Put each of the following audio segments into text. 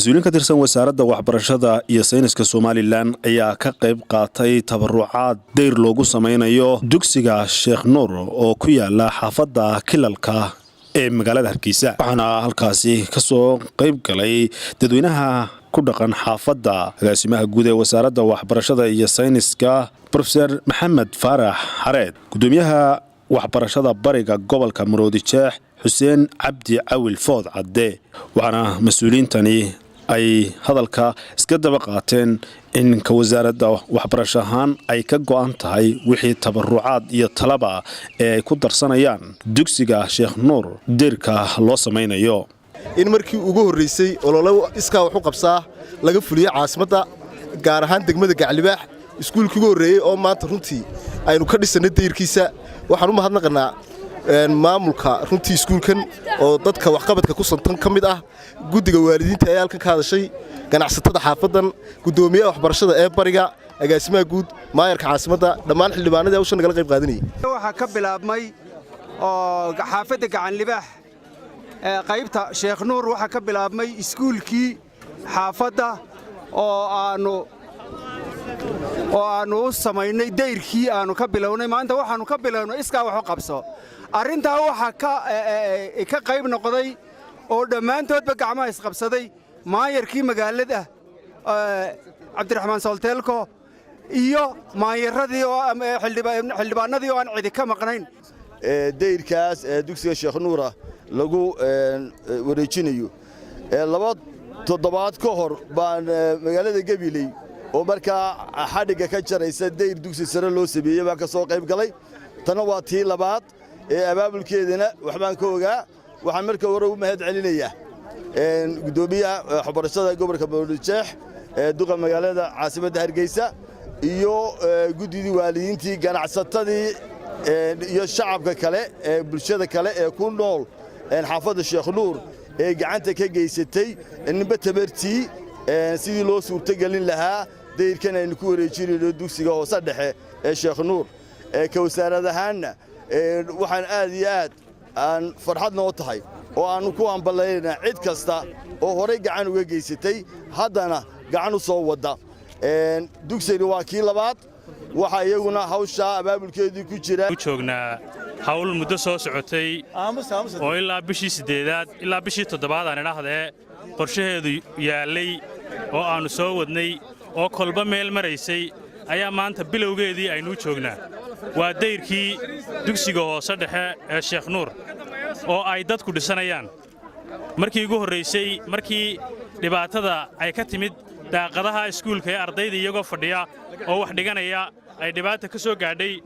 Mas-uuliin ka tirsan Wasaaradda Waxbarashada iyo Sayniska Somalilan ayaa ka qayb qaatay tabarucaad dayr loogu samaynayo dugsiga Sheekh Nuur oo ku yaala xaafadda Kilalka ee magaalada Hargeysa. Waxaana halkaasi kasoo qayb galay dadweynaha ku dhaqan xaafadda, agaasimaha guud ee Wasaaradda Waxbarashada iyo Sayniska, Professor Maxamed Faarax Xareed, gudoomiyaha waxbarashada bariga gobolka Maroodi Jeex, Xuseen Cabdi Cawil Food Cadde. Waxaana mas-uuliyiintani ay hadalka iska daba qaateen in ka wasaaradda waxbarasho ahaan ay ka go'an tahay wixii tabarucaad iyo talaba ee ay ku darsanayaan dugsiga Sheekh Nuur deyrka loo samaynayo. In markii ugu horraysay olole iskaa wax u qabsaa laga fuliyey caasimadda, gaar ahaan degmada Gaclibaax, iskuulkii ugu horreeyey oo maanta runtii aynu ka dhisannay dayrkiisa. Waxaan u mahadnaqannaa maamulka runtii iskuulkan oo dadka waxqabadka ku santan ka mid ah, guddiga waalidiinta ee halkan ka hadashay, ganacsatada xaafaddan, guddoomiyaha waxbarashada ee bariga, agaasimaha guud, maayarka caasimadda, dhammaan xildhibaanadii hawshan nagala qayb qaadanayay. Waxaa ka bilaabmay oo xaafadda Gacanlibaax, qaybta Sheekh Nuur, waxaa ka bilaabmay iskuulkii xaafadda oo aannu u samaynay dayrkii aannu ka bilownay. Maanta waxaannu ka bilownay iskaa wax u qabso. Arrintaa waxaa ka qayb noqday oo dhammaantoodba gacmaha isqabsaday maayarkii magaalada, Cabdiraxmaan Solteelko, iyo maayaradii oo xildhibaanadii oo aan cidi ka maqnayn. Dayrkaas ee dugsiga Sheekh Nuura lagu wareejinayo, 2 toddobaad ka hor baan magaalada Gabiley oo markaa xadhigga ka jaraysa dayr dugsi sare loo sameeyey baan ka soo qayb galay. Tanna waa tii labaad ee abaabulkeedana waxbaan ka ogaa. Waxaan marka hore u mahad celinayaa guddoomiyaha waxbarashada gobolka Maroodijeex, duqa magaalada caasimadda Hargeysa, iyo guddidii waalidiintii, ganacsatadii iyo shacabka kale ee bulshada kale ee ku nool xaafadda Sheekh Nuur ee gacanta ka geysatay ninba tabartii sidii loo suurtogelin lahaa dayrkan aynu ku wareejinayno dugsiga hoose dhexe ee Sheekh Nuur. Ka wasaarad ahaanna waxaan aad iyo aad aan farxad noo tahay oo aannu ku hamballaynayna cid kasta oo horay gacan uga geysatay, haddana gacan u soo wadda. Dugsigani waa kii labaad. Waxaa iyaguna hawshaa abaabulkeedii ku jira. U joognaa hawl muddo soo socotay oo ilaa bishii siddeedaad, ilaa bishii toddobaad aan idhaahdee, qorshaheedu yaallay oo aannu soo wadnay oo kolba meel maraysay ayaa maanta bilowgeedii aynuu joognaa. Waa dayrkii dugsiga hoose dhexe ee Sheekh Nuur oo ay dadku dhisanayaan. Markii ugu horraysay, markii dhibaatada ay ka timid daaqadaha iskuulka ee ardayda iyagoo fadhiya oo wax dhiganaya ay dhibaata ka soo gaadhay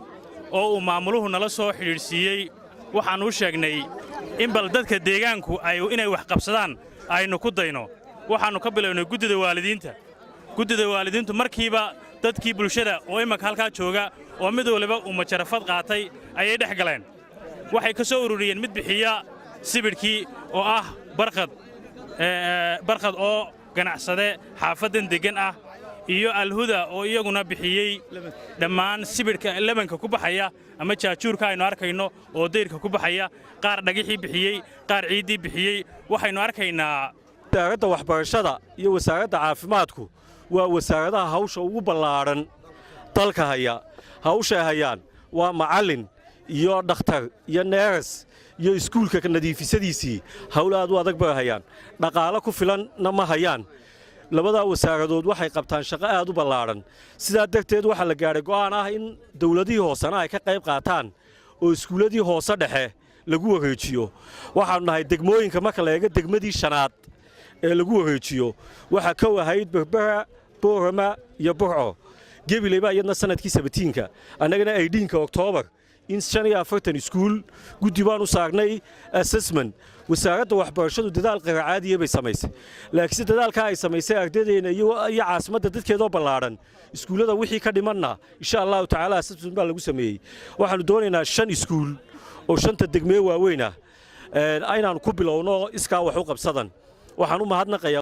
oo uu maamuluhu nala soo xidhiidhsiiyey, waxaannu u sheegnay in bal dadka deegaanku ay inay wax qabsadaan aynu ku dayno. Waxaannu ka bilownay guddida waalidiinta. Guddida waalidiintu markiiba dadkii bulshada oo immanka halkaa jooga oo mid waliba uu majarafad qaatay ayay dhex galeen. Waxay ka soo ururiyeen mid bixiya sibidhkii oo ah Barkhad, Barkhad oo ganacsade xaafaddan deggan ah, iyo Alhuda oo iyaguna bixiyey dhammaan sibidhka lebanka ku baxaya ama jaajuurka aynu arkayno oo dayrka ku baxaya, qaar dhagixii bixiyey, qaar ciiddii bixiyey. Waxaynu arkaynaa Wasaaradda Waxbarashada iyo Wasaaradda Caafimaadku waa wasaaradaha hawsha ugu ballaadhan dalka haya. Hawshay hayaan waa macallin iyo dhakhtar iyo nurse iyo iskuulka nadiifisadiisii. Hawl aad u adag bay hayaan, dhaqaalo ku filanna ma hayaan. Labadaa wasaaradood waxay qabtaan shaqo aad u ballaadhan. Sidaa darteed waxaa la gaadhay go'aan ah in dawladihii hoosena ay ka qayb qaataan oo iskuulladii hoose dhexe lagu wareejiyo. Waxaannu nahay degmooyinka marka la eego degmadii shanaad ee lagu wareejiyo. Waxaa kow ahayd Berbera, Boorama iyo Burco. Gebiley baa iyadna sanadkii 17-ka, annagana 18-ka Oktoobar in 45 iskuul guddi baan u saarnay assessment. Wasaaradda Waxbarashadu dadaal qaracaadiya bay samaysay, laakiinse dadaalkaa ay samaysay ardaydeena iyo caasimadda dadkeedoo ballaadhan, iskuullada wixii ka dhimanna insha Allahu tacaala assessment baa lagu sameeyey. Waxaannu doonaynaa shan iskuul oo shanta degmee waaweyn ah inaannu ku bilowno iskaa wax u qabsadan. Waxaan u mahadnaqayaa